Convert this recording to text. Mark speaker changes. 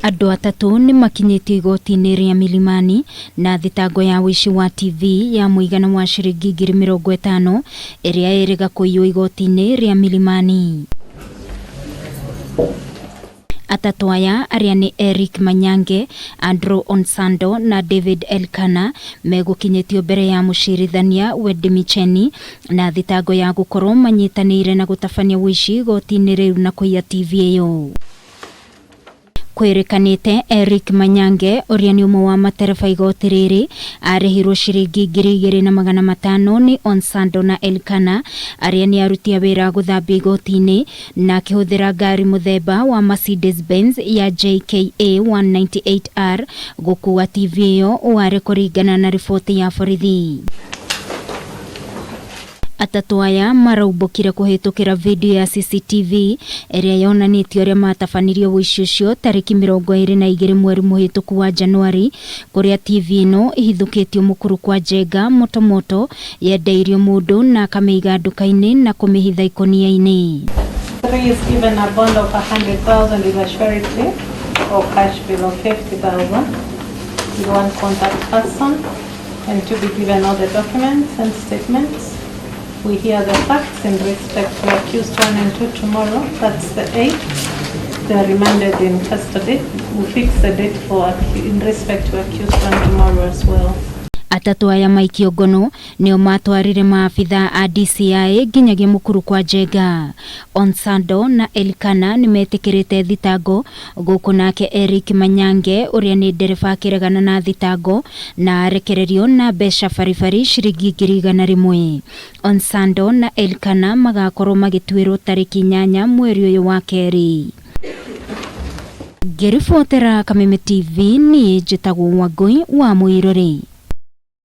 Speaker 1: Andũ atatũ nĩ makinyĩtio igoti-inĩ rĩa Milimani na thitango ya ũici wa TV ya mũigana wa ciringi 50,000 ĩrĩa ĩrĩga kũiywo igoti-inĩ rĩa Milimani. Atatũ aya arĩa nĩ Eric Manyange, Andrew Onsando na David Elkana megũkinyĩtio mbere ya mũcirithania Wendy Micheni na thitango ya gũkorwo manyitanĩire na gũtabania ũici igoti-inĩ rĩu na kũiya TV ĩyo. Kwĩrĩkanĩte Eric Manyange ũrĩa nĩ ũmwe wa matereba igoti rĩrĩ arĩhirwo ciringi 2,500 nĩ Onsando na Elkana arĩa nĩ aruti a wĩra a gũthambia igoti-inĩ na akĩhũthĩra ngari mũthemba wa Mercedes Benz ya JKA 198R gũkua TV ĩyo warĩ kũringana na riboti ya borithi. Atatũ aya maraumbũkire kũhĩtũkĩra video ya CCTV ĩrĩa yonanĩtie ũrĩa matabanirie ũici ũcio tarĩki 22 mweri mũhĩtũku wa Januari kũrĩa TV ĩno ĩhithũkĩtio mũkuru kwa Njenga Motomoto yendeirio mũndũ na akamĩiga nduka-inĩ na kũmĩhitha ikũnia-inĩ.
Speaker 2: Three is given a bond of 100,000 with a surety or cash bill of 50,000 with one contact person and to be given all the documents and statements. We hear the facts in respect to accused 1 and 2 tomorrow, that's the 8th. They are remanded in custody. We fix the date for in respect to accused 1 tomorrow as well.
Speaker 1: Atatũ aya maikio ngono nĩo matwarire maabitha a DCI nginyagia mũkuru kwa Njenga. Onsando na Elkana nĩmetĩkĩrĩte thitango gũkũ nake Eric Manyange ũrĩa nĩ ndereba akĩregana na thitango na arekererio na mbeca baribari ciringi 100,000. Onsando na Elkana magakorwo magĩtuĩrwo tarĩki 8 mweri ũyũ wa kerĩ. Ngĩribotera Kameme TV niĩ njĩtagwo Wangũi wa Mũirũrĩ.